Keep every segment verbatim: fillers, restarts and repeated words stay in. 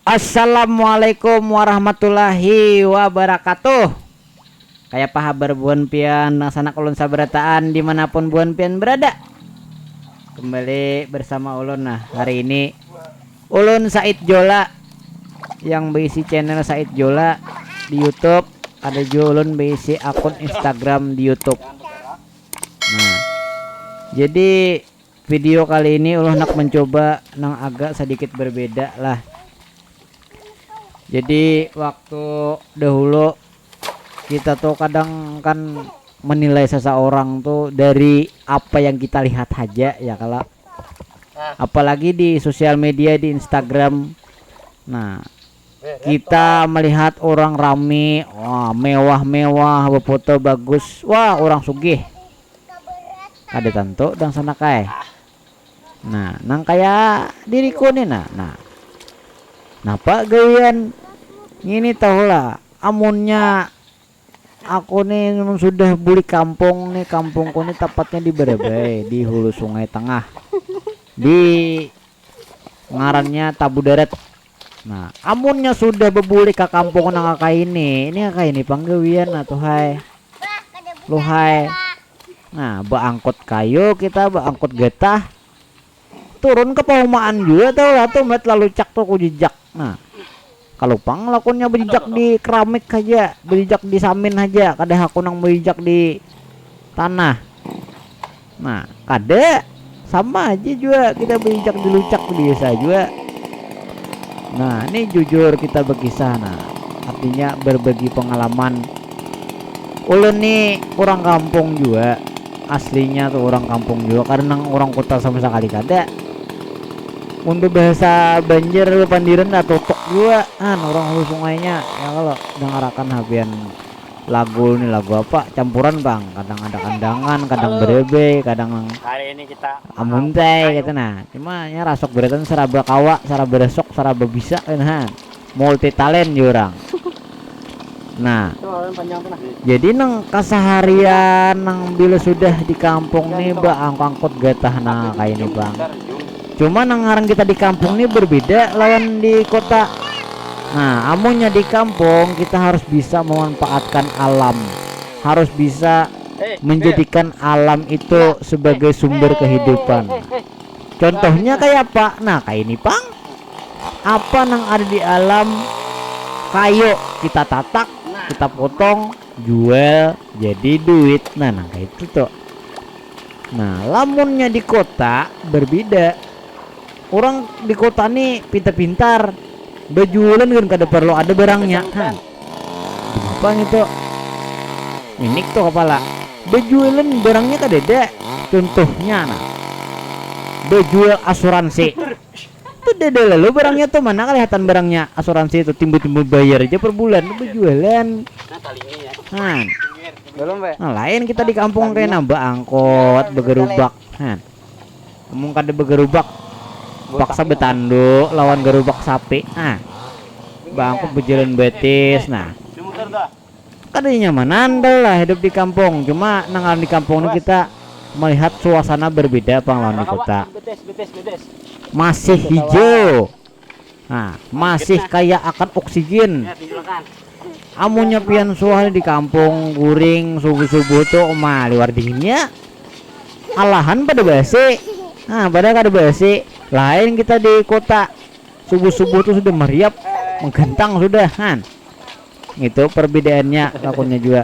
Assalamualaikum warahmatullahi wabarakatuh. Kayapa habar buhan pian, nang sanak ulun sabarataan dimanapun buhan pian berada? Kembali bersama ulun nah hari ini. Ulun Said Jola yang berisi channel Said Jola di YouTube. Ada juga ulun berisi akun Instagram di YouTube. Nah, jadi video kali ini ulun nak mencoba nang agak sedikit berbeda lah. Jadi waktu dahulu kita tuh kadang kan menilai seseorang tuh dari apa yang kita lihat aja ya kalau apalagi di sosial media di Instagram. Nah, kita melihat orang rame, wah mewah-mewah, berfoto bagus, wah orang sugih. Kada tentu dang sana kai. Nah, nang kaya diriku nih nah. Nah. Napa gawian ngini tahulah amunnya aku nih sudah buli kampung nih, kampungku nih tepatnya di Barabai, di hulu sungai tengah. Di ngarannya Tabu Darat. Nah, amunnya sudah bebuli ke kampung nang kayak ini, ini kayak ini panggawian atau hai. Luhai. Nah, beangkut kayu kita, beangkut getah. Turun ke paumaan juga tahu lah tuh melihat lalu cak tuh ku jejak. Nah, kalau pang lakunnya bejejak di keramik aja, bejejak di samin aja, kada aku nang bejejak di tanah. Nah, kada sama aja juga kita bejejak di lucak biasa juga. Nah, ini jujur kita berkisah nah. Artinya berbagi pengalaman. Ulun nih orang kampung juga. Aslinya tuh orang kampung juga karena orang kota sama sekali kada. Mun bahasa Banjar pandiran lah totok juga kan orang hulu sungainya ya kalau dengarakan habian lagu nih lagu apa campuran bang kadang ada kandangan kadang berebe kadang hari ini kita amuntai gitu nah cuma ya rasok beretan seraba kawa seraba resok seraba bisa kan ha multi talent ya orang nah jadi nang keseharian nang bila sudah di kampung nih ba angkut getah nah kayak ini bang cuma nang ngaran kita di kampung nih berbeda lawan di kota nah amunnya di kampung kita harus bisa memanfaatkan alam harus bisa menjadikan alam itu sebagai sumber kehidupan. Contohnya kayak apa? Nah, kayak ini pang. Apa nang ada di alam kayu kita tatak, kita potong, jual jadi duit. Nah, nang kayak itu tuh. Nah, lamunnya di kota berbeda. Orang di kota nih pintar-pintar bejualan kan kada perlu ada barangnya. Hah. Apa gitu? Minik tuh kepala. Bejualan barangnya kadada. Contohnya nah. Bejual asuransi. Itu dada lalu barangnya tuh mana kelihatan barangnya asuransi itu timbul-timbul bayar aja per bulan itu bejualan. Han. Belum, Pak. Nah, lain kita di kampung kayak nambah angkot, begerubak. Han. Mung kada begerubak paksa betandu lawan gerubak sapi. Nah. Bangkut bejalan betis. Nah. Kada nyamanan lah hidup di kampung. Cuma nangaran di kampung ini kita melihat suasana berbeda pang lawan di kota. Masih hijau. Nah, masih kaya akan oksigen. Amunnya pian suah di kampung guring subuh-subuh tuh mah liwar dinginnya. Alahan pada basi. Nah, pada kada basi. Lain kita di kota. Subuh-subuh tuh sudah meriap, menggentang sudah, han. Itu perbedaannya lakonnya juga.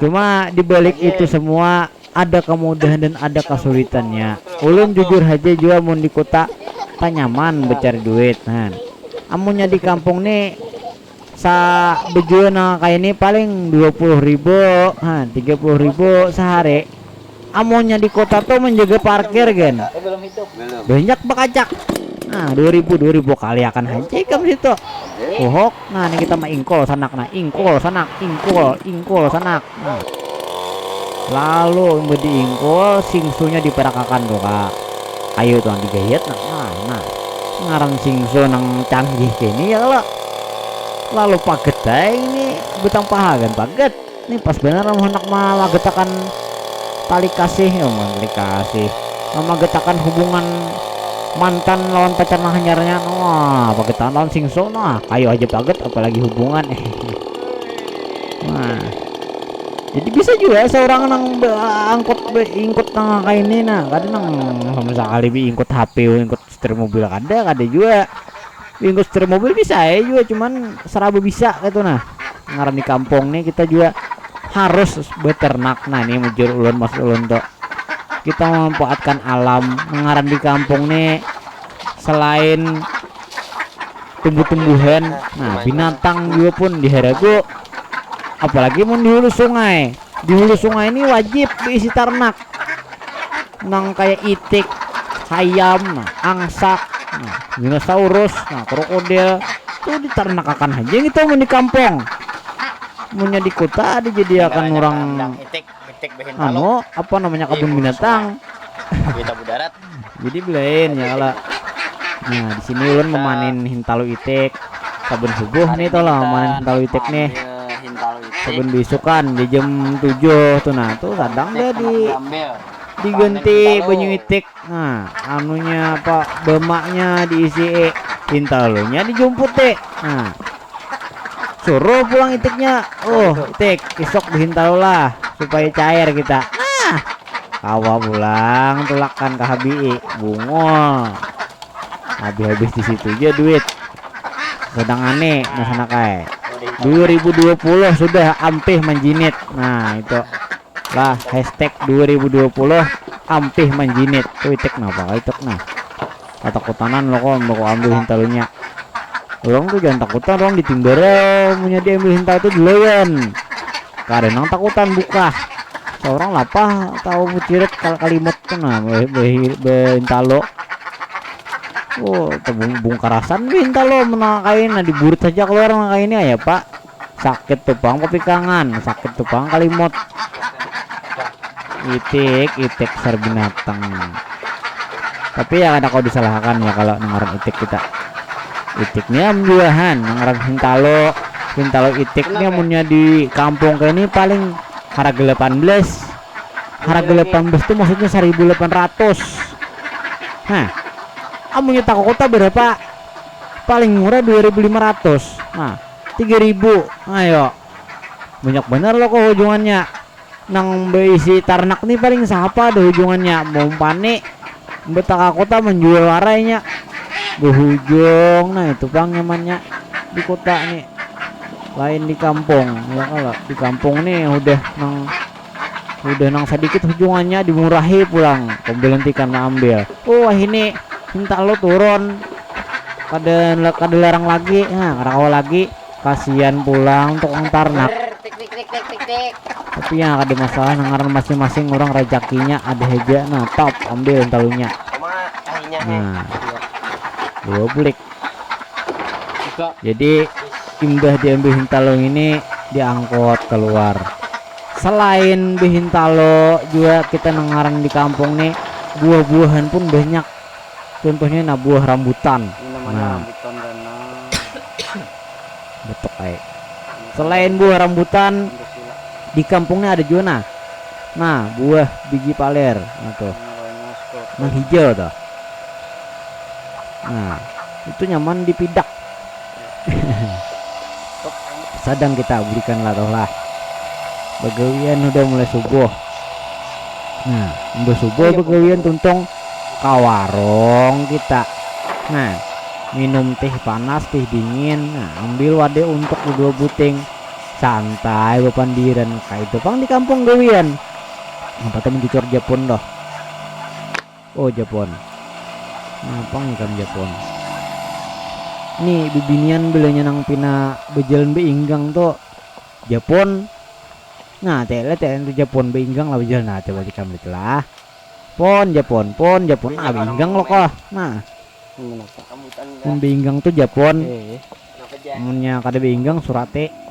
Cuma dibalik itu semua ada kemudahan dan ada kesulitannya. Ulun jujur aja juga mun di kota tanyaman mencari duit, han. Amunnya di kampung nih sa bejual nang kayak ini paling dua puluh ribu, ha, tiga puluh ribu sehari. Amunnya di kota tuh menjaga parkir gen. Banyak bekacak. Nah, dua ribu dua ribu kali akan haji kamu situ. Pohok. Nah, ini kita mah ingkol sanak nah, ingkol sanak, ingkol, ingkol sanak. Nah. Lalu bedi ingkol singsunya diperakakan tuh kak. Kayu tuh digayat nah. Nah, nah. Ngaran singsu nang canggih kini ya kalau lalu paget aja ini butang paha kan paget ini pas benar mau hendak malagetakan tali kasih ya tali kasih mamagetakan hubungan mantan lawan pacar nang hanyarnya, wah, pagitaan lawan singso, nah, kayu aja paget, apalagi hubungan. Nah, jadi bisa juga seorang nang beangkut, beingkut nang kayak ini, nah, kada nang sama sekali beingkut H P, ingkut setir mobil, kada, kada juga. Beingkut setir mobil bisa ya juga, cuman seraba bisa gitu, nah. Ngaran di kampung nih kita juga harus beternak, nah, ini mujur ulun, mas ulun tuh, kita memanfaatkan alam. Ngaran di kampung nih selain tumbuh-tumbuhan, nah, binatang juga pun diharagu, apalagi mun di hulu sungai. Di hulu sungai ini wajib diisi ternak, nang kayak itik, hayam, nah, angsa, nah, dinosaurus, nah, krokodil, tuh ditarnakakan aja gitu mun di kampung. Munnya di kota dijadiakan orang itik, itik behintalu. Anu, apa namanya, kebun binatang. Kita budarat. Jadi belain ya kalau. Nah, di sini ulun memanen hintalu itik. Saben subuh nih tuh lah memanen hintalu itik nih. Saben bisukan di jam tujuh tuh, nah, tuh kadang deh di diganti banyu itik. Nah, anunya apa, bemaknya diisi hintalunya, dijumput deh. Nah, suruh pulang itiknya. Oh, itik, isok behintalu lah supaya cair kita. Nah, kawa pulang tulakan ke habii, bungul. Habis-habis di situ aja duit. Sedang aneh, nah, sana kai. Dua ribu dua puluh sudah ampih manjinit. Nah, itu lah hashtag dua ribu dua puluh ampih manjinit. Tuh itik napa itik, nah. Katakutanan lo kok, lo kok ambil hintalunya. Orang tuh jangan takutan, orang ditimbara, punya diambil hintalu tuh duluan. Kada nang takutan bukah. Seorang lapah tahu bucirit kal kalimut tuh, nah, be, be, be hintalu. Oh, tebung bungkarasan be hintalu, menang kain, nah, diburit saja keluar menang kain ya, Pak. Sakit tuh pang papikangan, sakit tuh pang kalimut. Itik, itik sar binatang. Tapi ya kada kau disalahkan ya kalau nang ngaran itik kita. Itiknya buahan, nang ngaran hintalu, hintalu itiknya munnya di kampung kayak ini paling harga delapan belas. Harga delapan belas tuh maksudnya seribu delapan ratus. Nah, amunnya tak kota berapa? Paling murah dua ribu lima ratus. Nah, tiga ribu. Ayo. Banyak benar lo kok ujungannya. Nang beisi ternak nih paling siapa ada ujungannya, mau pani betaka kota menjual warainya. Berhujung, nah, itu pang nyamannya di kota nih. Lain di kampung ya, kalau di kampung nih udah nang udah nang sedikit hujungannya dimurahi pulang, pembelian tikan ambil. Oh, ini minta lo turun, kada kada larang lagi, nah, kada kawa lagi. Kasihan pulang tukang tarnak. Tapi yang ada masalah nang ngaran masing-masing orang rejakinya ada aja, nah, top, ambil talunya. Nah, dua bulik. Jadi imbah diambil hintalu ini diangkut keluar. Selain bihintalo juga kita nang ngaran di kampung nih, buah-buahan pun banyak. Contohnya nah, buah rambutan. Ini namanya nah, rambutan dan nah, betok kayak. Selain buah rambutan, di kampungnya ada juga nah. Nah, buah biji paler. Nah, tuh. Nang hijau tuh. Nah, itu nyaman dipidak. Sadang kita berikan lah tuh lah. Bagawian udah mulai subuh. Nah, udah subuh bagawian tuntung ke warung kita. Nah, minum teh panas, teh dingin. Nah, ambil wadah untuk kedua buting. Santai bapandiran kayak itu pang di kampung gawian. Apa tuh mencucur Japun doh. Oh, Japun. Napang ikam Japun. Nih bibinian belanya nang pina berjalan beinggang tuh. Japun. Nah, tele tele tuh Japun beinggang lah berjalan, nah, coba ikam lihat lah. Pon Japun, pon Japun, ah, beinggang lo kok. Nah. Mun beinggang tuh Japun. Munnya kada beinggang surate.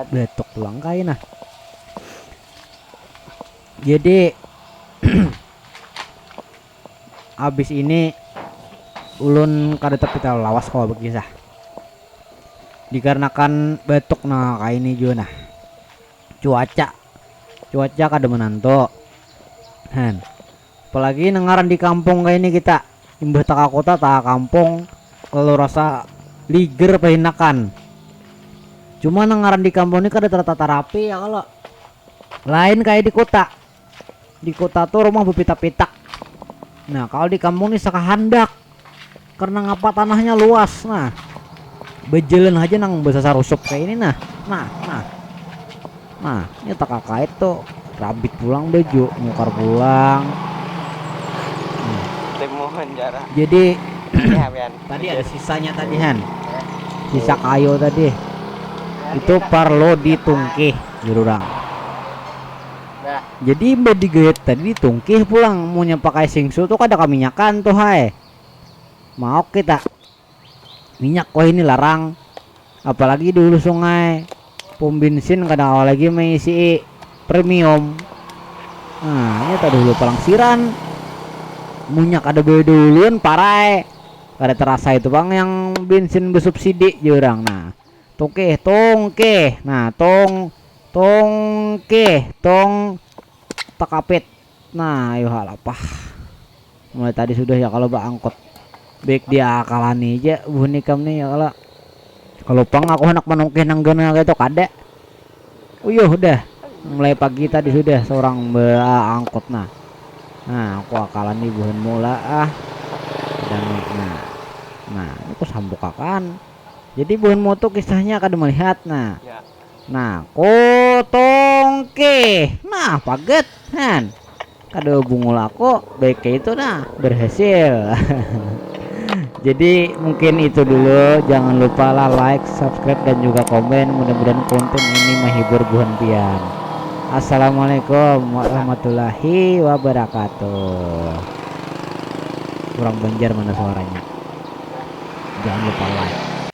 Batuk pulang kain nah. Jadi habis ini ulun kada tapi tahu lawas kau berkisah. Dikarenakan batuk nah kayak ini juga nah. Cuaca. Cuaca kada menantu. Han. Apalagi nang ngaran di kampung kayak ini kita. Imbah taka kota, taka kampung, lalu rasa liger pahinakan. Cuma nang ngaran di kampung ini kada tertata rapi ya kalau. Lain kayak di kota. Di kota tuh rumah berpitak-pitak. Nah, kalau di kampung ini sakahandak. Karena ngapa tanahnya luas. Nah, berjalan aja nang besasar usup kayak ini nah. Nah, nah. Nah, ini tak kakait tuh. Rabit pulang baju, mukar pulang. Timuhun cara. Jadi Ya, pian. Tadi ada sisanya tadi, Han. Sisa kayu tadi. Itu parlo ditungkih, jar urang. Nah, Jadi imbah digayat tadi ditungkih pulang. Munnya pakai singsu tuh kada kaminyakan tuh, hai. Maok kita. Minyak wah ini larang. Apalagi di hulu sungai. Pom bensin kada kawa lagi maisi premium. Nah, ini tadi hulu palangsiran. Munnya kada boleh dahuluan parai. Kada terasa itu bang yang bensin bersubsidi jar urang. Nah, tungkih, tungkih. Nah, tong, tungkih, tong takapit. Nah, ayo halapah. Mulai tadi sudah ya kalau baangkut. Baik diakalani aja buhan ikam nih ya kalau. Kalau pang aku hendak manungkih nang gana itu kada. Uyuh dah. Mulai pagi tadi sudah seorang baangkut nah. Nah, aku akalani buhanmu lah ah. Dan nah. Nah, aku sambukakan. Jadi buhanmu tuh kisahnya kada melihat nah. Ya. Nah, kotongke. Nah, paget han. Kada bungul aku, baik kayak itu nah, berhasil. Jadi mungkin itu dulu, jangan lupa lah like, subscribe dan juga komen. Mudah-mudahan konten ini menghibur buhan pian. Assalamualaikum warahmatullahi wabarakatuh. Kurang Banjar mana suaranya? Jangan lupa like.